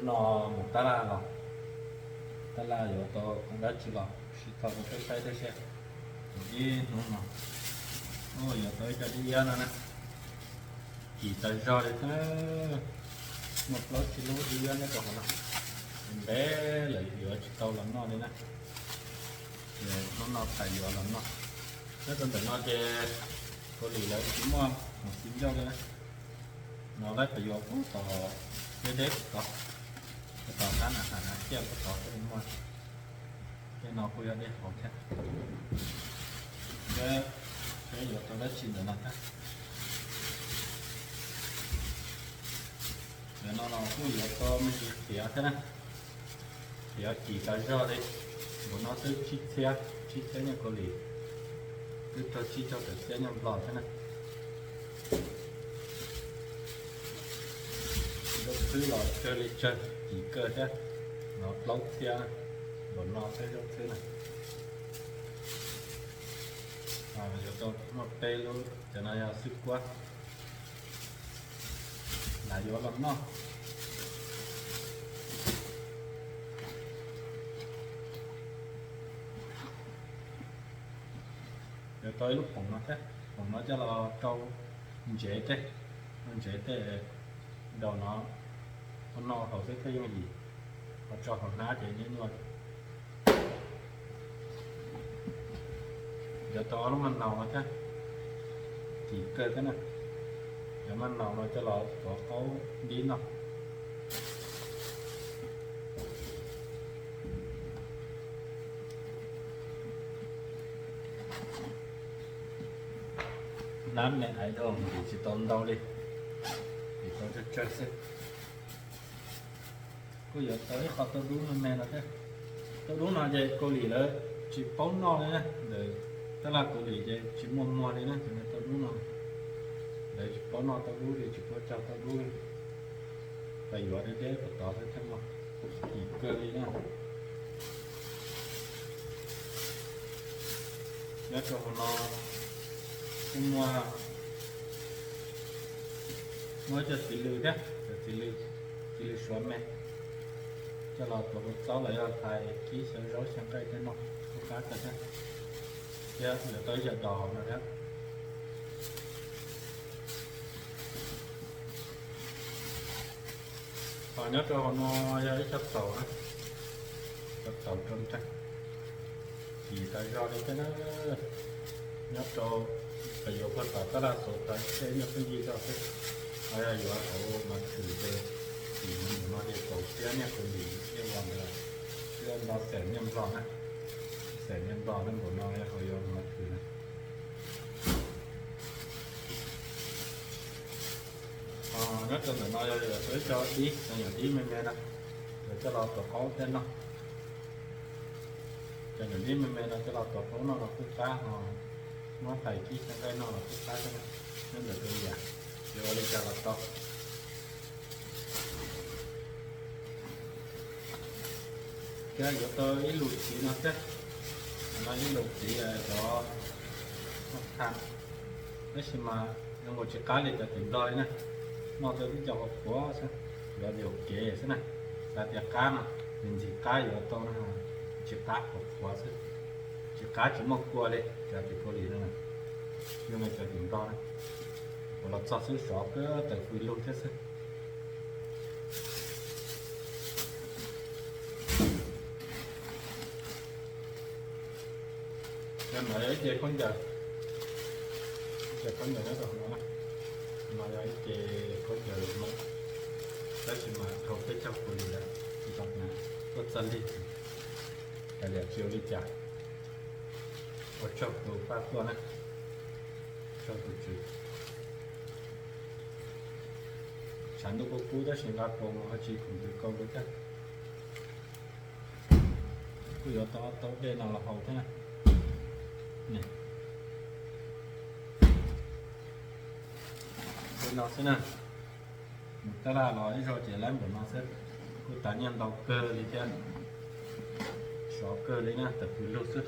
No mus tab laj los, tab laj yuav tau dab tsi los sib tho rau peb saib thiab seb. Ib hnub no yuav tau ib co dib iab no na, kim tas zog li thiab. Muaj plaub tsib lub dib iab nyob rau hauv no, ntev lawm yuav tsis tau los noj li na. Hnub no pais yuav los noj. Nyob rau ntawm no ces Kaus Lim lawv tsis muaj khoom txiv ncauj li na. No lawv pais yuav puag tom deb deb puag tod, puag tom qab nas has nas tiaj puag tod thiaj li muaj. Tej no kuj yog dej haus thiab. Peb, peb yuav tau dab tsi ntawm no thiab. Ntawm no los kuj yuav tau me ntsis qiav thiab na. Qiav kim tas zog li. Npaum no twb tsib txhiab, tsib txhiab nyiaj Kaus Lim, twb raug tsib caug tawm txhiab nyiaj Nplog thiab na. Zaub txhwb los kawg li tsawg, kim kawg thiab, no plaub txhiab, npaum no xwb zaub txhwb na. Yuav tau muaj peb lub, cov no yog xwb kuab, lam yuav los noj. Yuav tau ib lub poom no thiab, poom no coj los rau ntsev tej, ntsev tej, daus no, ua noj haus xwb thiaj yooj yim, ho tso hauv hnab ces nyuaj nyuaj. Yuav tau ob lub maj naus no thiab, kim kawg thiab na. Cov maj naus no coj los tuav qaub dib noj. Hnab me ais dhau, ntim tsis tau ntau li, ntim tau tsawg tsawg xwb. Kuj yuav tau ib qho tauj dub me me no thiab. Tauj dub no ces Kaus Lim lawv tsis paub noj li na, ntawm tab laj Kaus Lim ces tsis muaj muag li na, cov tauj dub no. Lawv tsis paub noj tauj dub li, tsis paub cog tauj dub li. Pais yuav deb deb puag tod xwb thiaj muaj, kim kawg li na. Nyob rau hauv no kuj muaj, muaj cov txiv lws thiab, cov txiv lws, txiv lws suav me, coj los tuav hau txob los yog hlais kib xyaw zaub xyaw nqaij tej noj kuj qab kawg thiab. Thiab yuav tau ib co dos no thiab. Ho nyob rau hauv no yog ib co taum na, co taum rau nreeg, kim tas zog li thiab na. Nyob rau, peb yuav puag tom tab laj Xuav Tawv thiab ib nyuag phooj ywg zog xwb, ho yog yuav hauv Mas Thwm ces kim mus no ces kaum txhiab nyiaj Kaus Lim, nyiaj Nplog ntawd, twb nto xees nyiaj Nplog na, xees nyiaj Nplog na, npaum no yog hauv yuav Mas Thwm na. Nyob rau ntawm no yog yuav tau ib co dib, cov nyuam dib me me no, yuav coj los tuav qaub thiab noj. Cov nyuam dib me me no coj los tuav qaub noj los kuj qab, ho muab hlais kib xyaw nqaij noj los kuj qab thiab. Nyob ntawm tus yam yuav ua li cas los tau. Thiab yuav tau ib lus txiv no thiab, no ib lus txiv cov, tab sis mas zoo nkaus tsis qab li cov tim Nplog li na, noj tau tib co qhuav qhuav xwb, yuav yuam kev xwb na. Xav tias qab no, nws ntxim qab yuav tau no, tsis qab, qhuav qhuav xwb, tsis qab tsis muaj kua li cov tim Kaus Lim no, zoo li cov tim Nplog na, ua los txog xwb sov kawg tawm fws lug thiab xwb. Cov no yog ib ce khaub ncaws, ib ce khaub ncaws nyob rau hauv no, no yog ib ce khaub ncaws Hmoob, tab sis mas dhau peb caug Kaus Lim lawm, tuaj txog lig, kav liam tsis ua li cas, ua tsaug tus pab tuaj na, tsaug tus tswv. Tshav ntuj kub kub tab sis nqa pos mus ho tsis khoom ntws kaus li thiab. Kuj yuav tau tau dej no los haus thiab na. Li no xwb na. Mus tab laj los ib zaug ces laib npaum no xwb, kuj tas nyiaj ntau kawg li thiab. Sov kawg li na, tawm fws lug xwb.